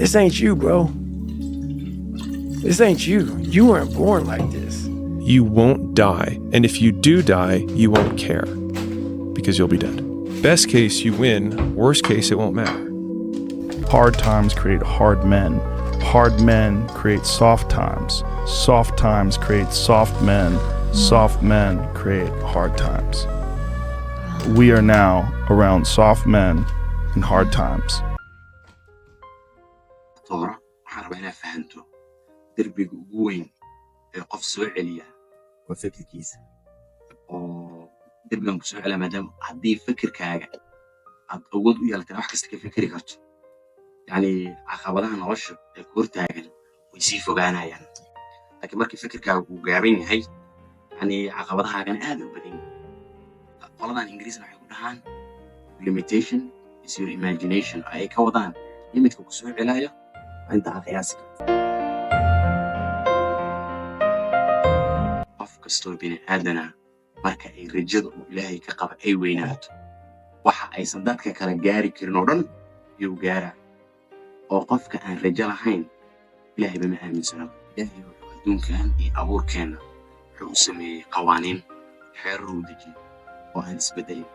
This ain't you, bro. This ain't you. You weren't born like this. You won't die. And if you do die, you won't care because you'll be dead. Best case, you win. Worst case, it won't matter. Hard times create hard men. Hard men create soft times. Soft times create soft men. Soft men create hard times. We are now around soft men and hard times. Toora, waxaan rabaa inaad fahanto derbiga ugu weyn ee qof soo celiya waa fikirkiisa, oo derbigan ku soo celiya, maadaama haddii fikirkaaga aad awood u yeelatay wax kasta ka fikiri karto, yacni caqabadaha nolosha ee ku hortaagan way sii fogaanayaan. Laakiin markii fikirkaaga uu gaaban yahay, yacni caqabadahaagana aad u badan yihiin. Qoladan Ingiriisna waxay ku dhahaan "Limitation is your imagination", oo ay ka wadaan limitka ku soo celaayo waa inta aad qiyaasi karto. Qof kastoo bini aadana marka ay rajada uu Ilaahay ka qaba ay weynaato, waxa aysan dadka kale gaari karin oo dhan ayuu gaaraa, oo qofka aan rajo lahayn Ilaahayba ma aaminsano. Ilaahay wuxuu adduunkan iyo abuurkeenna wuxuu u sameeyey qawaaniin, xeerar uu dejiyey oo aan isbedelin.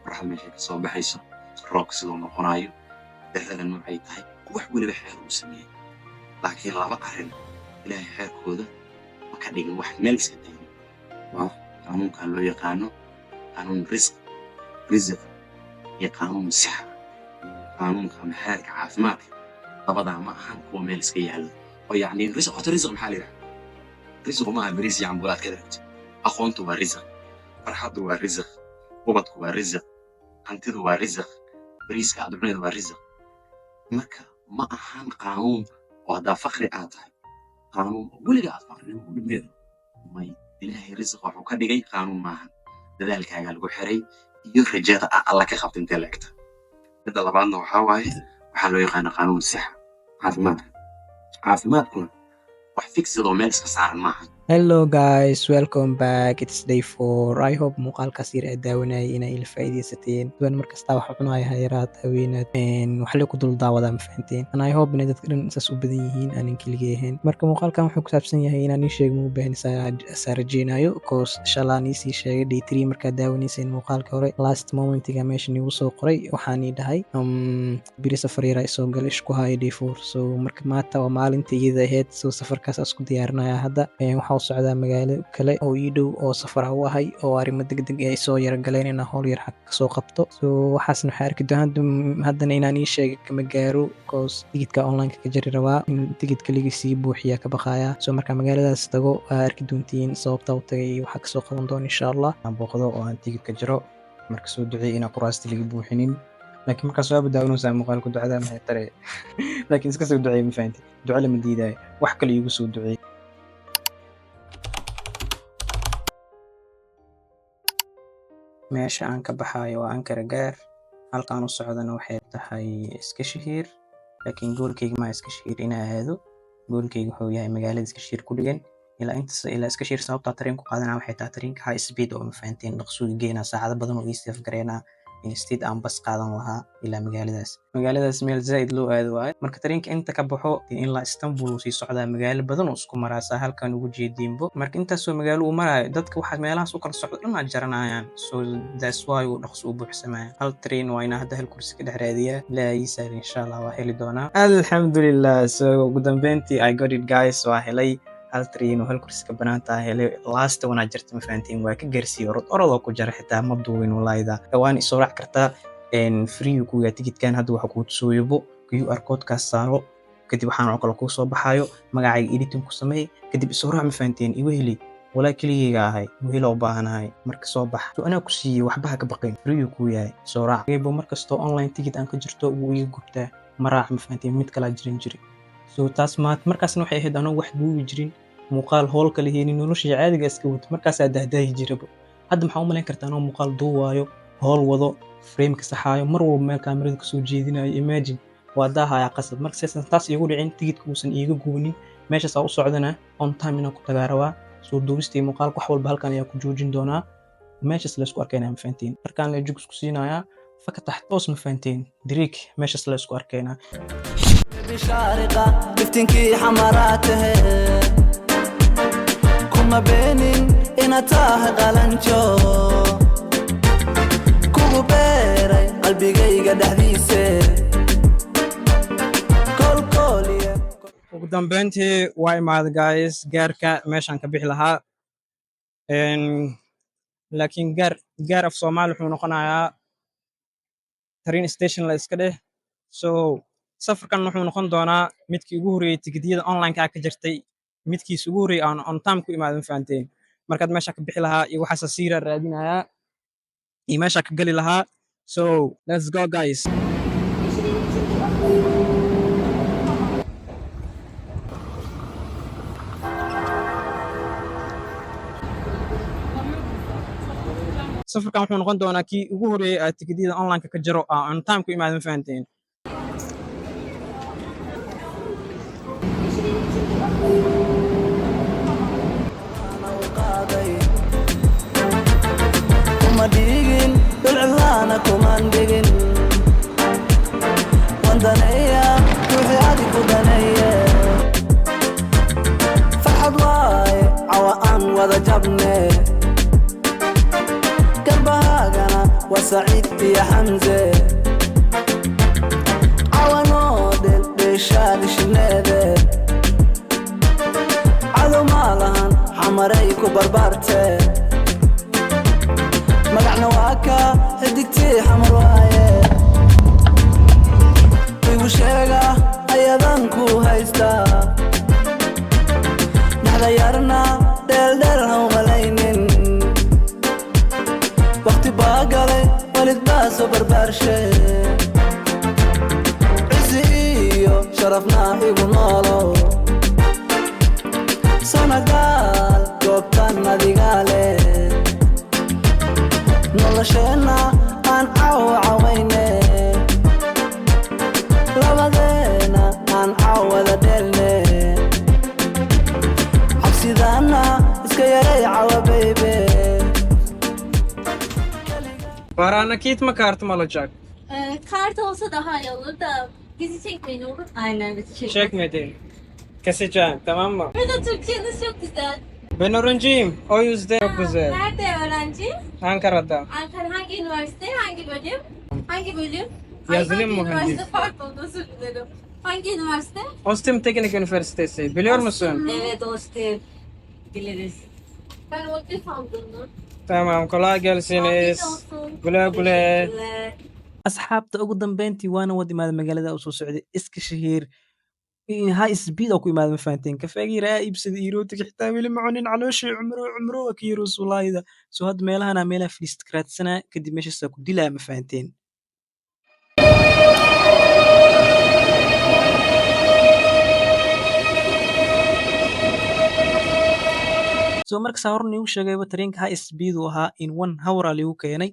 Qoraxda meeshay ka soo baxayso, roobka siduu noqonayo, darrada noocay tahay, wax weliba xeer uu sameeyey. Laakiin laba arrin Ilaahay xeerkooda ma ka dhigin wax meel iska taagan. Waa qaanuunkan loo yaqaano qaanuun risiq iyo qaanuun sixa, qaanuunka ama xeerka caafimaadka. Labadaa ma ahan kuwa meel iska yaallo. Oo yacni risiq, horta risiq maxaa la yidhaha? Risiqu maaha bariis iyo cambuulaad ka dharagto. Aqoontu waa risiq, farxaddu waa risiq, ubadku waa risiq, hantidu waa risiq, bariiska aad cunayda waa risiq. Marka ma ahan qaanuun oo haddaa fakri aad tahay, qaanuun oo weliga aad fakrinimo ku dhimeedo may. Ilaahay risiq wuxuu ka dhigay qaanuun maahan, dadaalkaagaa lagu xiray iyo rajada ah Alla ka qabta intee la egta. Midda labaadna waxaa waaye waxaa loo yaqaana qaanuun sixa, caafimaadka. Caafimaadkuna wax fixed oo meel iska saaran maaha. Hello guys, welcome back. It's day 4. I hope muuqaalkaas yar aad daawanayay inay ila faa'iidaysateen. Duwan markasta waxa cunaya hayaraad haweenaad wax le ku dul daawadaa, ma fahanteen? And I hope inay dadka dhan saas u badan yihiin, aanan keligay ahayn. Marka muuqaalkan wuxuu ku saabsan yahay inaan ii sheego ma u baahan saa rajeynayo, 'cause shalaa nii sii sheegay day 3 markaad daawanayseen muuqaalka hore. Last momentiga meesha niigu soo qoray waxaan ii dhahay biri safar yaraa isoo galay, isku haayo day 4. So marka maanta waa maalinta iyada ahayd, so safarkaas aan isku diyaarinaya hadda. Waxaa u socdaa magaalo kale oo ii dhow oo safar u ahay, oo arrimo degdeg ay soo yara galeen inaan howl yar xag kasoo qabto. So waxaasna waxaa arki doonaa haddana inaan ii sheegay kama gaaro, 'cause tigidka online ka jari rabaa in tigidka liga sii buuxiya ka baqaaya. So marka magaaladaas tago aa arki doontiin sababta u tagay iyo waxaa kasoo qaban doona, insha Allah. Aan booqdo oo aan tigidka jiro. Marka soo duceey inaan kuraasta laga buuxinin. Laakiin markaas waa badaawanaysaa muuqaalku, ducada maxay tare? Laakiin iska soo duceey, ma fahanti? Duco lama diidaayo, wax kale iigu soo duceey. Meesha aan ka baxayo waa Ankara gaar, halkaan u socdana waxay tahay Iskashihiir. Laakiin goalkayga ma Iskashihiir inaa aado. Goalkayga wuxuu yahay magaalada Iskashihiir ku dhigan ilaa intas ilaa Iskashihiir. Sababtaa tareen ku qaadanaa waxay tahay tareenka high speed oo, ma fahanteen, dhaqsuu geynaa, saacado badan oo ii save gareynaa instead aan bas qaadan lahaa ilaa magaaladaas. Magaaladaas meel zaid loo aado waayo. Marka tareenka inta ka baxo ilaa Istanbul uu sii socdaa, magaalo badan oo isku maraasaa halkan ugu jeediinbo. Marka intaasoo magaalo uu maraayo, dadka waxaa meelahaas u kala socdo dhan aa jaranayaan. So that's why uu dhaqso u buuxsamaya. Hal train waa inaa hadda hal kursi ka dhex raadiyaa. Ilaaha ii sahla, insha Allah waa heli doonaa, alxamdulilah. So ugu dambeyntii I got it, guys. Waa helay hal train oo hal kursi ka banaan tahay, helay. Last one aa jirta, ma fahantiin? Waa ka gaarsiiyey, orod orodoo ku jara, xitaa ma duubin walaayda. Waan isoo raac kartaa, free ku yahay tigidkan. Hadda waxa kuu tusooyabo QR codekaas saaro, kadib waxaan oo kale kuu soo baxayo, magacayga editing ku sameey, kadib isoo raac, ma fahanteen? Igu heli walaa, keligeyga ahay, wehel u baahanahay. Marka soo bax, so anaa ku siiyey, waxba ha ka baqin, free kuu yahay, soo raac. Bo markastoo online ticket aan ka jirto wuu iga gubtaa, ma raac, ma fahanteen? Mid kalaa jiran jiray. So taas maat markaasna waxay ahayd anoo wax duubi jirin, muuqaal howl kala heenin, noloshii caadiga iska wato, markaasaa dahdaahi jiraba. Hadda maxaa u malayn kartaa anoo muuqaal duuwaayo, howl wado, frameka saxaayo, mar walba meel kaamirada kasoo jeedinayo? Imagine, waa daahayaa qasab. Marka saysan taas iigu dhicin, tigidka uusan iiga gubanin, meeshaas aa u socdana on time inaan ku tagaa rabaa. Soo duubistii muuqaalka wax walba halkan ayaa ku joojin doonaa, meeshaas la isku arkaynaa, ma fahanteen? Markaan la jug isku siinayaa fakatax toos, ma fahanteen? Dariig meeshaas la isku arkaynaa. Baby, Shaariqa iftiinkii xamaraa tahe, kuma beenin inaad tahay qalanjo, kugu beeray qalbigayga dhexdiise kolkooliye. Ugu dambeyntii waa imaaday, guys, gaarka meeshaan ka bixi lahaa. Laakiin gaar gaar af Soomaali wuxuu noqonayaa train station la iska dheh. So safarkan wuxuu noqon doonaa midkii ugu horreeyey tigidhyada online-ka ka jirtay, midkiis ugu horreeyey aan on time ku imaado, ma fahanteen? Markaad meesha ka bixi lahaa iyo waxaasa siira raadinayaa iyo meesha ka geli lahaa. So let's go, guys. Safarkan wuxuu noqon doonaa kii ugu horreeyey aad tigidhyada online-ka ka jiro aan on time ku imaado, ma fahanteen? Qaaday kuma dhigin dhulcilaana, kuman dhigin, waan daneeya ruuxii adi ku daneeye. Farxad waaye cawa aan wada jabne, garbahaagana waa Saciid iyo Xamse, cawanoo dheeldheeshaadi shineede, cadow maa lahan, xamaray ku barbaarte, magacna waa ka xidigtii Xamar waaye, igu sheega ayadan ku haysta dhexda yarna dheeldheel ha umalaynin, waqti baa galay, walid baa soo barbaarshe, cisi iyo sharafna igu noolo, Sanagaal goobtan adigaa leh, nolosheenna aan cawa cawayne, labadeena aan cawada dheelne, cabsidaana iska yaray cawa, baby. Para nakit mı kart mı alacak? Kart olsa daha iyi olur da bizi çekmeyin, olur mu? Aynen, bizi çekmeyin. Çekmedin. Keseceğim, tamam mı? Burada Türkçeniz çok güzel. Ben öğrenciyim. O yüzden çok güzel. Nerede öğrenci? Ankara'da. Ankara hangi üniversite? Hangi bölüm? Hangi bölüm? Ay, Yazılım hangi mühendisi. üniversite? Pardon, özür dilerim. Hangi üniversite? Ostim Teknik Üniversitesi. Biliyor musun? Evet, Ostim. Biliriz. Ben ODTÜ sandım. Tamam, kolay Afiyet gelsiniz. Olsun. Güle güle. Teşekkürler. Asxaabta, ugu dambeyntii waana wad imaaday magaalada usoo socday, Eskişehir, high speed oo ku imaada, ma fahanteen? Kafeegii raa iibsaday iyo rootiga xitaa weli ma cunin, calooshii cumro cumro ka yaro sulaayda. So hadda meelahana meelaha fadhiista raadsanaa, kadib meeshaasaa ku dilaa, ma fahanteen? So marka saa hore niigu sheegayba, tareenka high speed uu ahaa, in one hour aa liigu keenay.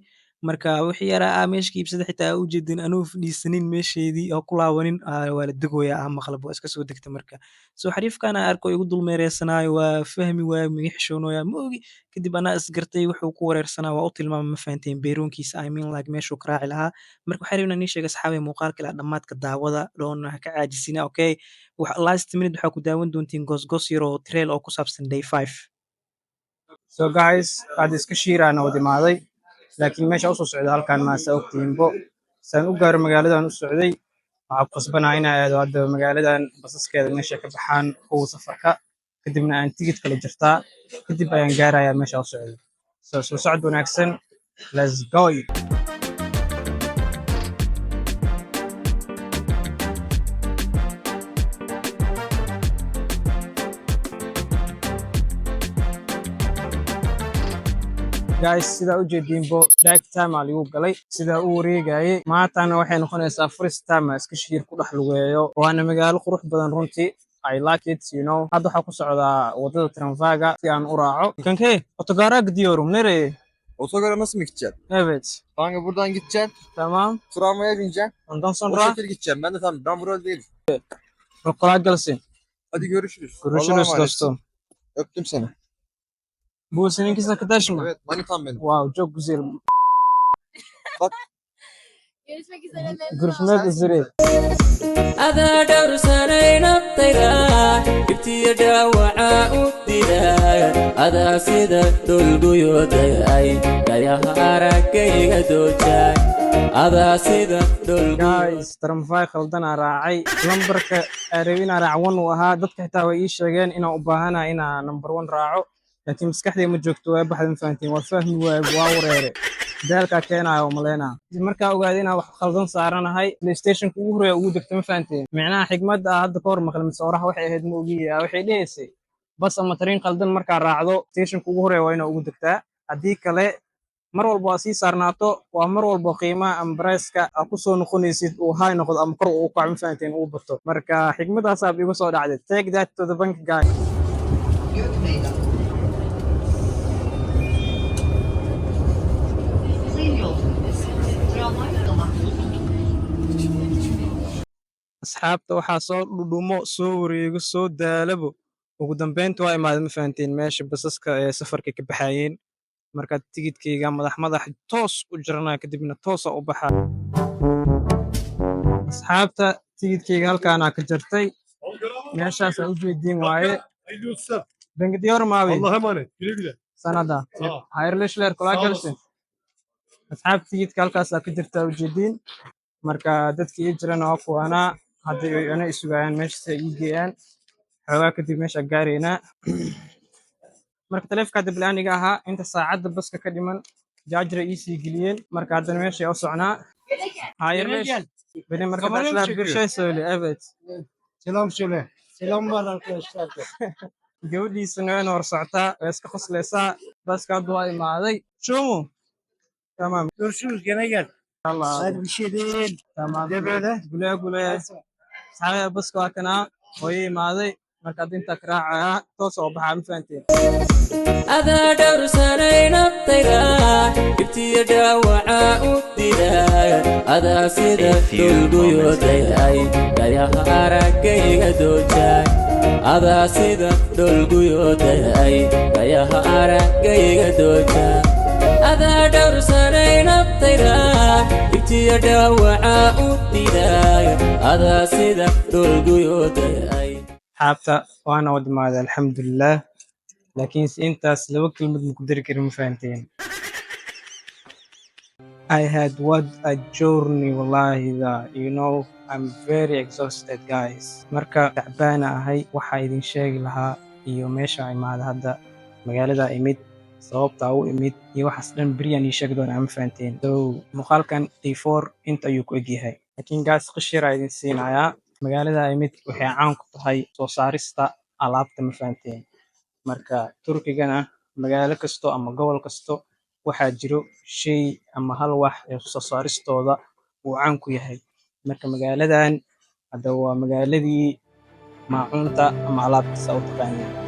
Marka wixii yaraa aa meesha ka iibsada xitaa aa ujeedin, anuu fadhiisanin meesheedii oo ku laabanin, waa la degoyaa ah maqlab, waa iska soo degta. Marka so xariifkan aan arko igu dulmeereysanaayo, waa fahmi waayo, miga xishoonaya ma ogi. Kadib anaa isgartay wuxuu ku wareersanaa, waa u tilmaamay, ma fahanteen? Beeroonkiisa, I mean, like, meeshuu ka raaci lahaa. Marka waxaa rabnaa nii sheega, asxaabay, muuqaalka ilaa dhammaadka daawada dhoona ha ka caajisina. Okay, last minute waxaa ku daawan doontiin goosgoos yar oo trail oo ku saabsan day 5. So guys, hadda Eskişehir aan wad imaaday, laakiin meesha usoo socda halkan maasa ogtihiinbo. Saan u gaaro magaaladan u socday, waxaa ku qasbanaa inaa aado hadda magaaladan basaskeeda meesha ka baxaan kuwa safarka, kadibna aan tigid kala jirtaa, kadib ayaan gaarayaa meesha u socday. So soo socod wanaagsan, let's go. Guys, sidaa u jeediinbo, dark time aa ligu galay sidaa u wareegayay. Maantana waxay noqonaysaa first time aan Eskişehir ku dhex lugeeyo, waana magaalo qurux badan runtii. I like it. Hadda waxaa ku socdaa wadada tramvaaga si aan u raaco. Kanke, otogara gidiyorum. Nereye? Otogara nasıl mı gideceksin? Evet. Kanka, buradan gideceksin. Tamam. Tramvaya bineceksin. Ondan O sonra şekil gideceğim. Ben de tam ben buralı değilim. Kolay gelsin. Hadi görüşürüz. Görüşürüz Allah'a emanet. dostum. Öptüm seni. Bu seninkisi arkadaş mı? Evet, manitam benim. Wow, çok güzel. Görüşmek üzere, memnun oldum. Görüşmek üzere. Adaa dhowrsanay naftayda, dhibtiyo dhaawaca u diday. Adaa sida dhulguyooday dhayaha araggayga doojay. Adaa sida dhulguyo Guys, tramvay khaldanaa raacay. Lambarka aan rabay inaan raaco 1 uu ahaa. Dadka xitaa way ii sheegeen inaan u baahanahay inaan number 1 raaco, laakiin maskaxdayda ma joogto, waa baxda, ma fahantiin? Waa fahmi waaye, waa wareere, daalkaa keenaayo oo maleynaa. Markaa ogaaday inaan wax khaldan saaranahay, PlayStationka ugu horeeya ugu degto, ma fahanteen? Micnaha xigmadda ah hadda ka hor maqlay mise oraha waxay ahayd, ma ogiya, waxay dhehaysay bas ama tariin khaldan markaa raacdo, stationka ugu horeeya waa inaa ugu degtaa. Haddii kale mar walba waa sii saarnaato, waa mar walba qiimaha ama price-ka aa kusoo noqonaysid uu high noqdo ama kor uu u kaco, ma fahanteen? Uu bato. Marka xigmadaasaa igu soo dhacday. Take that to the bank, guy. Gök Meydan. Sayın yolcularımız, tramvay damak Asxaabta, waxaa soo dhudhumo, soo wareego, soo daalabo, ugu dambeynta waa imaaday, ma fahanteen? Meesha basaska ee safarka ka baxayeen. Marka tigidkayga madax madax toos u jiranaya, kadibna toosa u baxaa. Asxaabta, tigidkayga halkaanaa ka jartay, meeshaasaa u jeediin waaye. Ben gidiyorum abi. Allah'a emanet. Güle güle. Sana da. Sağ ol. Hayırlı işler, kolay Sağ gelsin. olasın. Asxaabta, tigidka halkaasaa ka jirtaa, ujeediin. Marka dadka ii jirana waa kuwaanaa, haddii ay ina isugayaan meeshaas ay ii geeyaan. Xoogaa kadib meesha gaaraynaa. Marka taleefanka hadda bilaaniga ahaa, inta saacadda baska ka dhiman jaajira ii sii geliyeen. Marka haddana meesha u socnaa. Hayırlı iş. Benim arkadaşlar bir şey söyle. Evet. Selam söyle. Selam var arkadaşlar. Gabadhiisana wayna hor socotaa, way iska qoslaysaa. Baska hadda waa imaaday. Shumu. Tamam. Görüşürüz, gene gel. Allah. Hadi bir şey değil. Tamam. De böyle. Güle güle. Asxaabta, baska waa kanaa, oo ii imaaday. Marka hadda intaa ka raacayaa, toos oo baxaa, ma fahanteen? Adaa dhowrsanay naftayda, dhibtiyo dhaawaca u diday. Adaa sida dhulguyooday dhayaha araggayga doojay. Adaa sida dhulguyooday dhayaha araggayga doojay. Adaa dhowrsanay naftayda, dhibtiyo dhaawaca u diday. Adaa sida dhulguyooday. Asxaabta, waana wadmaaday, alxamdulilah, laakiinse intaas laba kelmad ma ku dari karin, ma fahanteen? I had what a journey, wallahi, that I'm very exhausted, guys. Marka tacbaana ahay. Waxaa idin sheegi lahaa iyo meesha imaada hadda, magaalada imid, sababta u imid iyo waxaas dhan beriyaan ii sheegi doonaa, ma fahanteen? So muuqaalkan D4 inta ayuu ku egyahay, laakiin guys, qishir aa idin siinayaa. Magaalada imid waxay caan ku tahay soo saarista alaabta, ma fahanteen? Marka Turkigana magaalo kasto ama gobol kasto waxaa jiro shay ama hal wax ee soo saaristooda uu caan ku yahay. Marka magaaladan hadda waa magaaladii maacuunta ama alaabta, saa u taqaaniin.